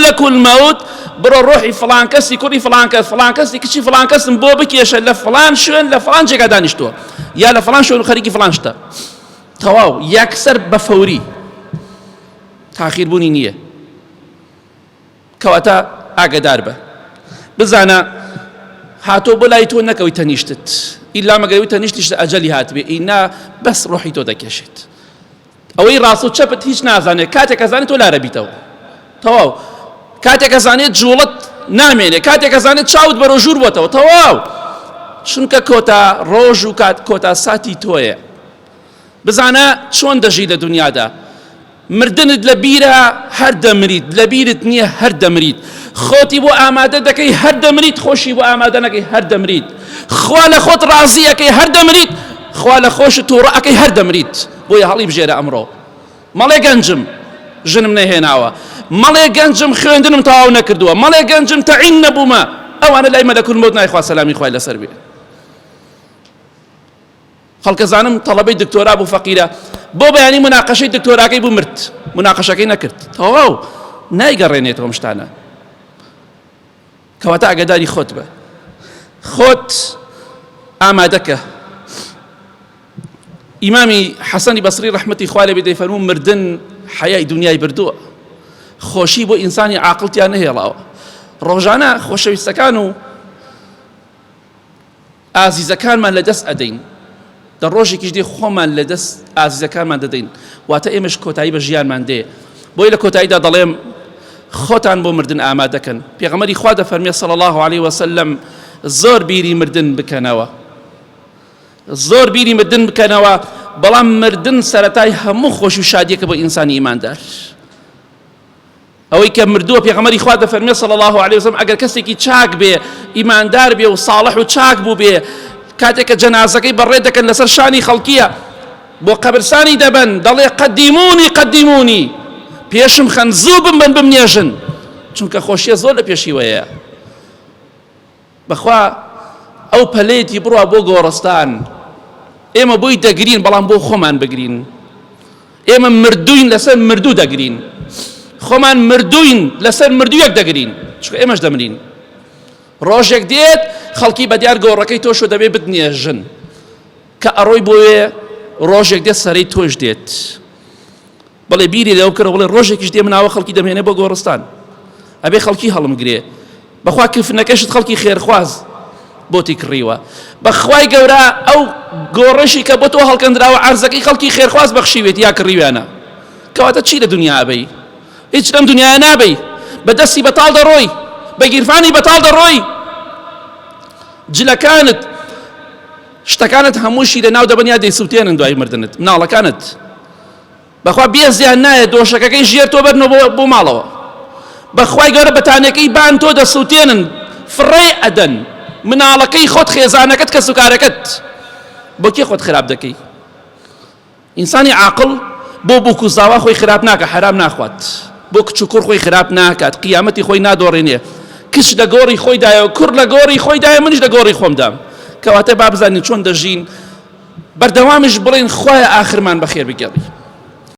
مەلەکول مەوت بڕۆ ڕۆحی فڵان کەسی کوڕی فڵان کەس فڵان کەسی کچی فڵان کەسم بۆ بکێشە لە فڵان شوێن لە فڵان جێگا دانیشتووە یا لە فڵان شوێن خەریکی فڵان شتە. تەواو یەکسەر بە فەوری تاخیر بوونی نییە. کەواتە ئاگەدار بە بزانە هاتۆ بۆ لای تۆ نەکەوی تەنیشتت ئیلا مەگەوی تەنیشتیش لە ئەجەلی هاتبێ ئینا بەس ڕۆحی تۆ دەکێشێت ئەوەی ڕاست و چەپت هیچ نازانێت کاتێک ئەزانێت تۆ لارە بیتەوە تەواو کاتێک ئەزانێت جوڵت نامێنێ کاتێک ئەزانێت چاوت بەرەو ژوور بۆتەوە تەواو چونکە کۆتا ڕۆژ و کات کۆتا ساتی تۆیە بزانە چۆن دەژی لە دنیادا مردنت لە بیرە هەر دەمریت لە بیرت نییە هەر دەمریت خۆتی بۆ ئامادە دەکەی هەر دەمریت خۆشی بۆ ئامادە نەکەی هەر دەمریت خوا لە خۆت ڕازی ئەکەی هەر دەمریت خوا لە خۆشت تووڕە ئەکەی هەر دەمریت بۆیە هەڵی بژێرە ئەمڕۆ مەڵێ گەنجم ژنم نەهێناوە مەڵێ گەنجم خوێندنم تەواو نەکردووە مەڵێ گەنجم تەعین نەبوومە ئەوانە لای مەلەکول مەوت نایخوا سەلامی خوای لەسەر بێ خەڵکەزانم تەڵەبەی دکتۆرا بوو فەقیرە بۆ بەیانی مناقەشەی دکتۆراکەی بوو مرد مناقەشەکەی نەکرد تەواو نایگەڕێنێتەوە ئەم شتانە کەواتە ئاگاداری خۆت بە خۆت ئامادەکە ئیمامی حەسەنی بەسری ڕەحمەتی خوا لێ بێ دەیفەرموو مردن حەیای دنیای بردووە خۆشی بۆ ئینسانی عاقڵتیان نەهێڵاوە ڕۆژانە خۆشەویستەکان و ئازیزەکانمان لە دەست ئەدەین دە ڕۆژێکیش دێ خۆمان لە دەست ئازیزەکانمان دەدەین واتە ئێمەش کۆتایی بە ژیانمان دێ بۆی لە کۆتاییدا دەڵێم خۆتان بۆ مردن ئامادەکەن پێغەمبەری خوا دەفەرمێ صلی الله علیه وسلم زۆر بیری مردن بکەنەوە زۆر بیری مردن بکەنەوە بەڵام مردن سەرەتای هەموو خۆش و شادیەکە بۆ ئینسانی ئیماندار ئەوەی کە مردووە پێغەمبەری خوا دەفەرمێ صلی الله علیه وسلم ئەگەر کەسێکی چاک بێ ئیماندار بێ و صاڵح و چاک بوو بێ کاتێک کە جەنازەکەی بەڕێ دەکەن لەسەر شانی خەڵکیە بۆ قەبرسانی دەبەن دەڵێ قەدیمونی قەدیمونی پێشم خەن زوو بمبن بمنێژن چونکە خۆشیە زۆر لە پێشیوەیە بەخوا ئەو پەلەیەتی بڕوا بۆ گۆڕستان ئێمە بۆی دەگرین بەڵام بۆ خۆمان بگرین ئێمە مردوین لەسەر مردوو دەگرین خۆمان مردوین لەسەر مردوویەک دەگرین چونکە ئێمەش دەمرین ڕۆژێک دێت خەڵکی بە دیار گۆڕەکەی تۆشۆ دەبێ بتنێژن کە ئەڕۆی بۆیە ڕۆژێک دێت سەرەی تۆش دێت بەڵێ بیری لەوە بکەرەوە بڵێ ڕۆژێکیش دێ مناوە خەڵکی دەمهێنێ بۆ گۆڕستان ئەبێ خەڵکی هەڵمگرێ بەخوا کفنەکەشت خەڵکی خێرخواز بۆتی کڕیوە بەخوای گەورە ئەو گۆڕەشی کە بۆ تۆ هەڵکەندراوە عەرزەکەی خەڵکی خێرخواز بەخشیوێت یا کڕیویانە کەواتە چی لە دنیا ئەبەی هیچ لەم دنیاە نابەی بە دەستی بەتاڵ دەڕۆی بە گیرفانی بەتاڵ دەڕۆی جلەکانت شتەکانت هەمووشی لە ناو دەبن یا دەیسووتێنن دوای مردنت مناڵەکانت بەخوا بێزیان نایە دۆشەکەکەی ژێر تۆ بەرنەوە بۆ بۆ ماڵەوە بەخوای گەورە بەتانەکەی بان تۆ دەسووتێنن فڕێ ئەدەن مناڵەکەی خۆت خێزانەکەت کەسوکارەکەت بۆ کێ خۆت خراپ دەکەی ئینسانی عاقڵ بۆ بوک و زاوا خۆی خراپ ناکە حرام ناخوات بۆ کچ و کوڕ خۆی خراپ ناکات قیامەتی خۆی نادۆڕێنێ کچ لە گۆڕی خۆیدایە و کوڕ لە گۆڕی خۆیدایە منیش لە گۆڕی خۆمدام کەواتە با بزانین چۆن دەژین بەردەوامیش بڵێن خوایە ئاخرمان بەخێر بگێڕی.